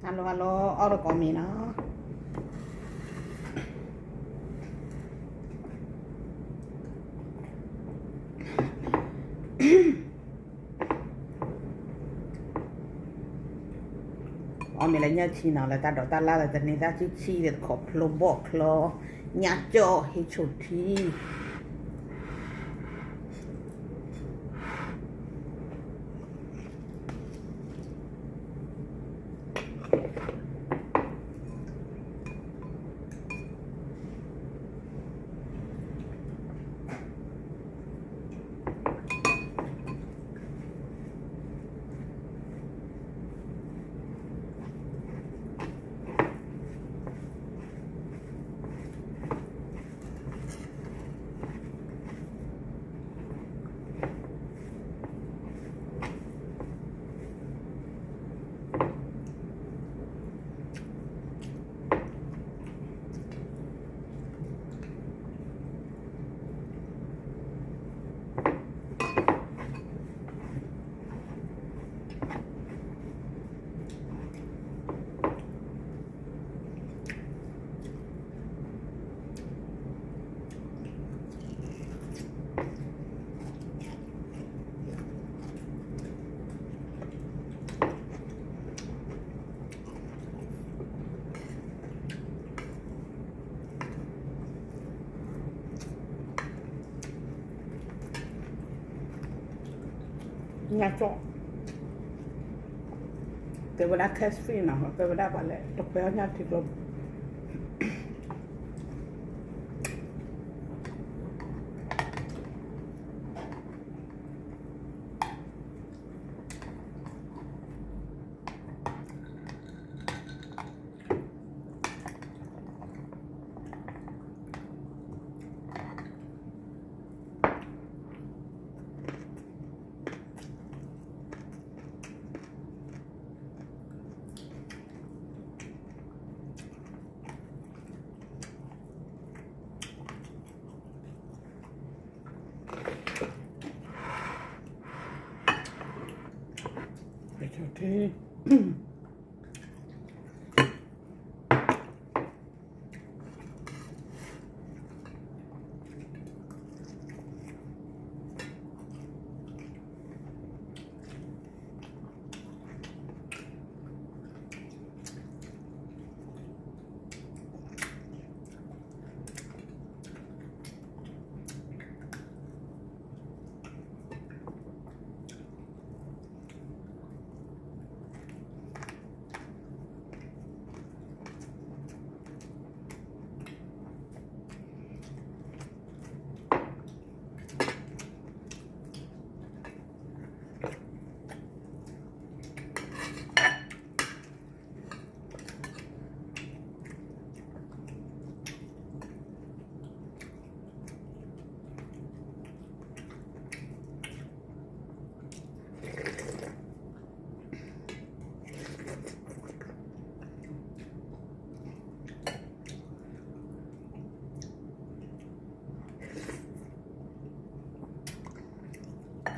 ဟါလီၤဟါလီၤ အီၣ်တကိးမ့ၤနီၤ. အီၣ်မ့ၤလၢညၣ်ထံနီၤ လၢတၢ်ဒိးတၢ်လၢ်လၢတန့ၤသၣ်ဆံဆံဒီးတခိးဖျိဘီၣ်ချီ ညၣ်ကၠီၣ်ဟ့ၣ်ဆိၣ်ထံ ညၣ်ကၠီၣ် တဲဝဲဒၣ် catfish နီၤ တဲဝဲဒၣ်ပှၤလဲၣ် တခွဲအီၣ်ညၣ်ထံကျိ ဟ့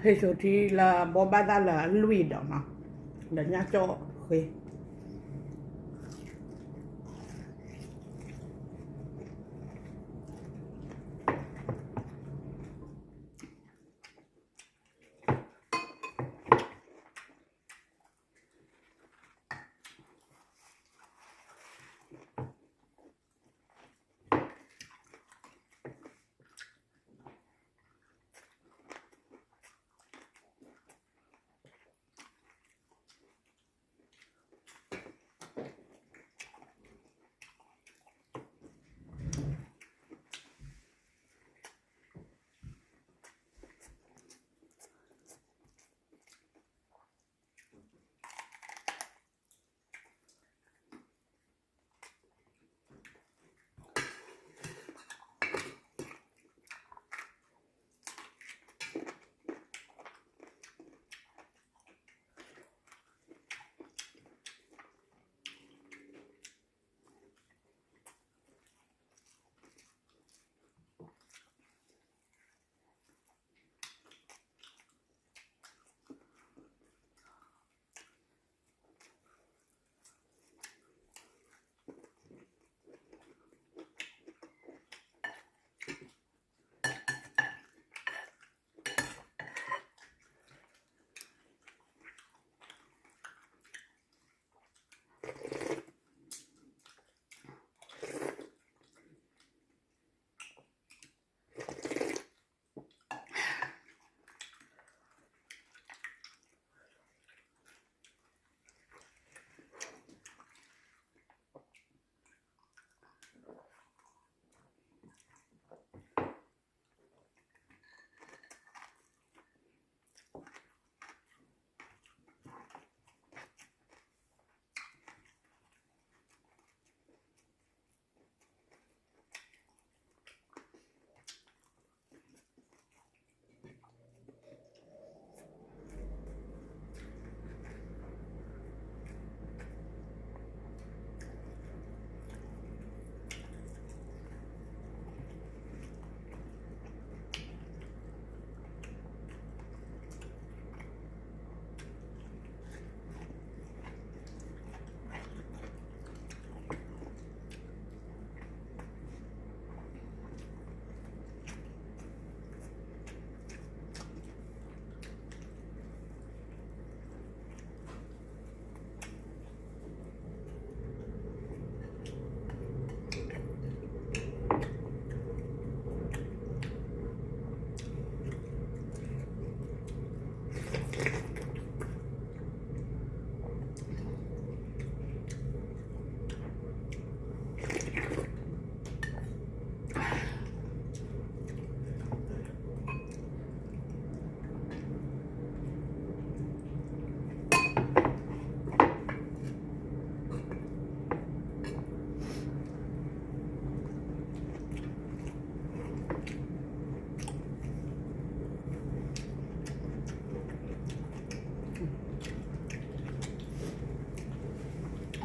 ၣ်ဆိၣ်ထံလၢဘိးဘၣ်သၣ်လၢအလွံၢ်ဒီးနီၤ, ဒီးညၣ်ကၠီၣ်ဃ့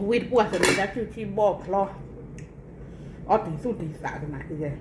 ဝံတပှၢ်သန့ၤတၢ်ကူၣ်ထံဘီၣ်ဖျီ, အီၣ်တံၤသူၣ်တံၤသးကနၤကယဲၢ်